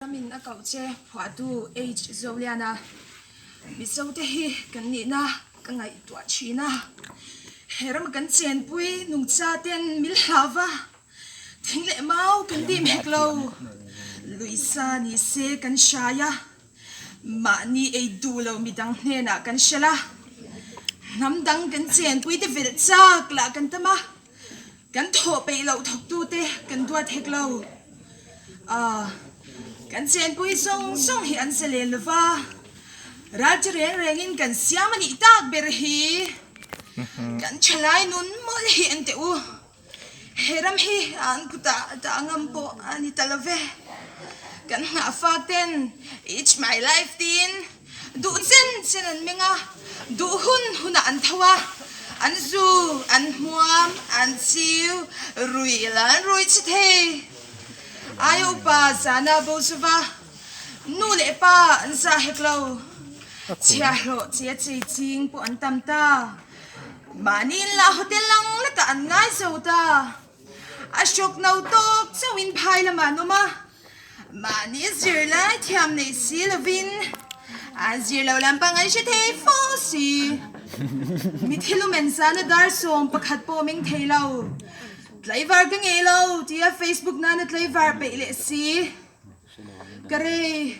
Ramin a koh che phuahtu H. Zoliana, Mizote hi kan nihna ka ngaihtuah thin a, he rama kan chenpui nungcha ten mil hlau va, thing leh mau kan dim hek lo, luisa ni se kan hrai a, mahni ei duh lo midang hnenah kan hrelh a, hnam dang kan chenpui te velh chak lah kan tam a. Kan thawh peih loh thawktute kan duat hek lo. Aw, kan chenpui zawng zawng hi an zalen lo va, ral chi reng rengin kan siam a nih tak ber hi. Kan thalai nun mawlh hi an teh u. He ram hi an kutah dah ngam pawh a ni ta lo ve. Kan nghah fak ten It's my life tiin Duh chen chen an meng a, duh hun hunah an tho a, an zu, an hmuam, an chiu, rui la an rui chhe thei. Aia upa zana bo zova, nu leh pa an zah hek lo. Chhiahhlawh che a chei ching pawh an tam ta. Mahni in lah hotel lang lekah an ngai zo ta. A hrawk no tawk chauhin phai lamah an awm a. Mahni zirlai thiam nei si lovin an zir lo lampang an hre thei fo si. Mi thilumen zana dar 11 pawh meng thei lo. Tlaivar ka ngei lo tia Facebook nana tlaivar peih leh si. Ka rei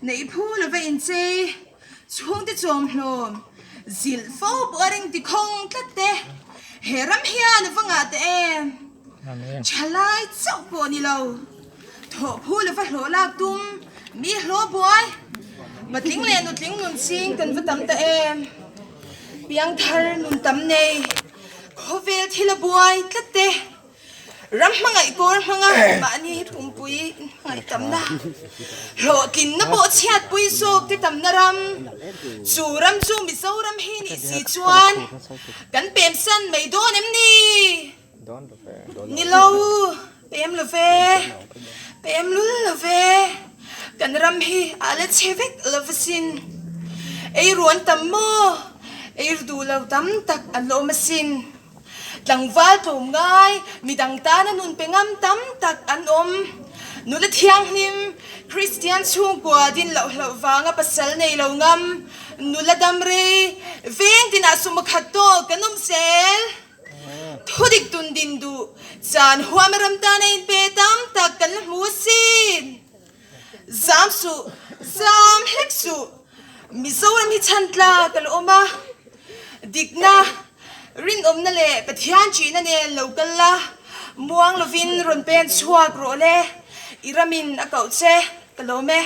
neih phu lova inchei chhungte chawmhlawm zilh fo pawh a ring tikhawng tlat te. He ram hian a va ngah ta em? Thalai chauh pawh ni lo, thawhphu lova hlawh lak tum mi hlawh buai, patling leh nutling nun ching kan va tam ta em? Piangthar nun tam nei, khawvel thil a buai tlat te, ram hmangaih kawr hmanga mahni pumpui inhmangaih tamna, hlawhtlinna pawh chhiatpui zawk te tamna ram, chu ram chu Mizoram hi nih si chuan kan pemsan mai dawn em ni? Ni lo, pem lo ve, pem lul lo ve, kan ram hi a la chhe vek lo va sin. Ei ruan tam maw, ei ru duh lo tam tak an la awm asin. Tlangval tlawm ngai, midang tana nun pe ngam tam tak an awm. Nula thianghlim, Kristian chhungkua din loh hlauh vanga pasal nei lo ngam, nula dam rei, veng tinah sum khat tawk kan awm zel. Thudik tun din duh chan huam ram tan a inpe tam tak kan la hmu asin. Zam suh, zam hlek suh, Mizoram hi chhan tlak a la awm a, dikna, rinawmna leh Pathian ṭihna nen lo kal la, muang lovin rawn pen chhuak rawh le, i ramin a koh che, ka lawm e.